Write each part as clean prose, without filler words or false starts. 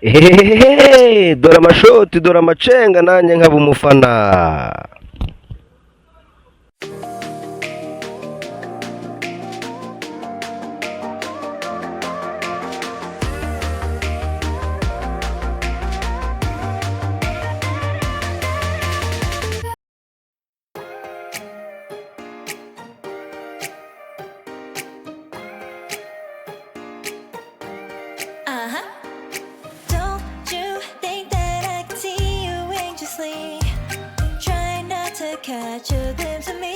Ehehehe, dore amashoti, dore amacenga, nanjye nkaba umufana. Uh-huh. Don't you think that I can see you anxiously? Try not to catch a glimpse of me.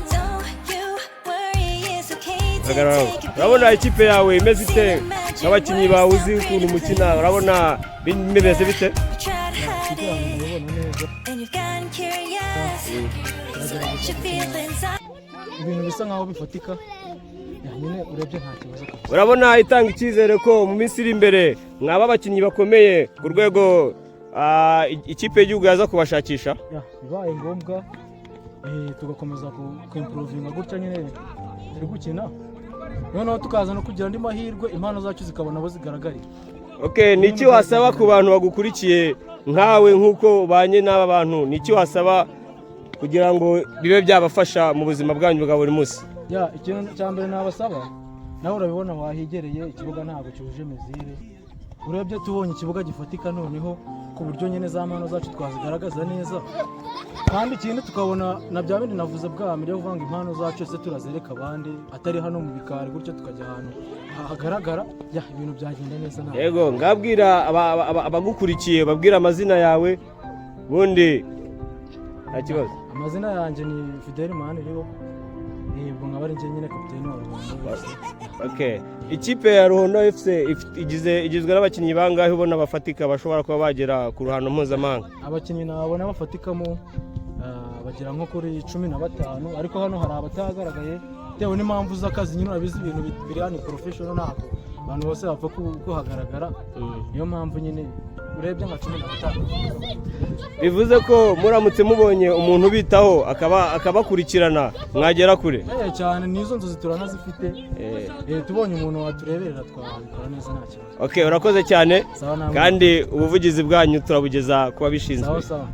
Don't you worry, it's okay to take a Urabona peek. ikipe yawe imeze ite? Nk'abakinnyi bawe uzi ukuntu mukina, urabona bimeze bite? You try to hide Ikipe yanjye it, ndayibona neza. And you've gotten curious. So let your feelings out. Ibintu bisa nkaho bifatika ya, nyine urebye nta kibazo kabisa. Urabona itanga icyizere ko mu minsi iri imbere mwaba abakinnyi bakomeye ku rwego ikipe y'igihugu yaza kubashakisha? Ya, bibaye ngombwa tugakomeza kwimprovinga gutya nyine turi gukina, noneho tukaza no kugira andi mahirwe, impano zacu zikabona abo zigaragarira. Okay, ni iki wasaba ku bantu bagukurikiye nkawe, nk'uko ubanye n'aba bantu? Ni iki wasaba kugira ngo bibe byabafasha mu buzima bwanyu bwa buri munsi? Ya, ikintu cya mbere nabasaba, nawe urabibona wahigereye, ikibuga ntabwo cyujuje mesure. Urebye tubonye ikibuga gifatika, noneho ku buryo nyine za mpano zacu twazigaragaza neza, kandi ikindi tukabona na bya bindi navuze bwa mbere yo kuvuga ngo impano zacu ese turazereka abandi, atari hano mu bikari gutya, tukajya ahantu hagaragara, ya, ibintu byagenda neza ntabwo. Yego, ngabwira abagukurikiye, babwira amazina yawe ubundi nta kibazo. Amazina yanjye ni Fidel Maniriho, ubwo nkaba ari njye nyine kapiteni wa Ruhondo FC. Okay. Ikipe ya Ruhondo FC igizwe n'abakinnyi bangahe ubona bafatika bashobora kuba bagera ku ruhando mpuzamahanga? Abakinnyi nabona bafatikamo bagera nko kuri 15, ariko hano hari abatagaragaye bitewe n'impamvu z'akazi. Nyine urabizi, ibintu biri hano professional, ntabwo abantu bose bapfa kuhagaragara. Niyo mpamvu nyine urebye nka 15. Bivuze ko muramutse mubonye umuntu ubitaho akabakurikirana, mwagera kure. Cyane, n'izo nzozi turanazifite. Tubonye umuntu watureberera twabikora neza nta kibazo. Okay, urakoze cyane. Sawa namwe. Kandi ubuvugizi bwanyu turabugeza ku babishinzwe. Sawa sawa.